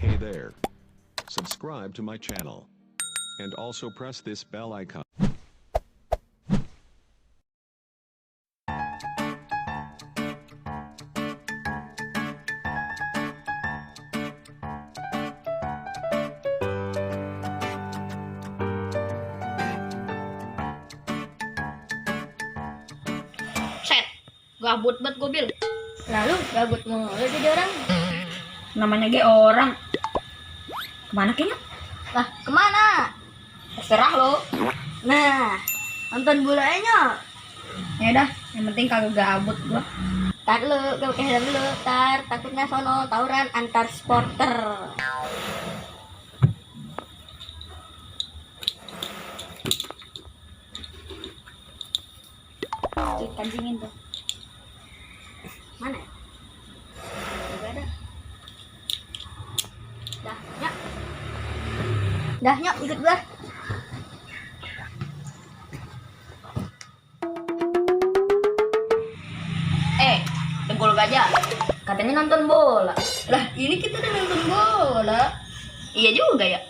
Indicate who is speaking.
Speaker 1: Hey there. Subscribe to my channel. And also press this bell icon.
Speaker 2: Set, gabut banget gue Bil.
Speaker 3: Lalu gabut mulu jadi orang.
Speaker 2: Namanya ge orang. Kemana kayaknya?
Speaker 3: Lah kemana?
Speaker 2: Terserah lo.
Speaker 3: Nah, nonton bolanya.
Speaker 2: Ya udah, yang penting kagak gabut gua.
Speaker 3: Tar lu, gue kehilangan dulu. Tar takutnya sono tawuran antar supporter.
Speaker 2: Kancingin tuh.
Speaker 3: Mana ya? Gak ada. Dah, nyok. Dah, nyok, ikut gua.
Speaker 2: Dengkul gajah. Katanya nonton bola.
Speaker 3: Lah, ini kita udah nonton bola.
Speaker 2: Iya juga ya.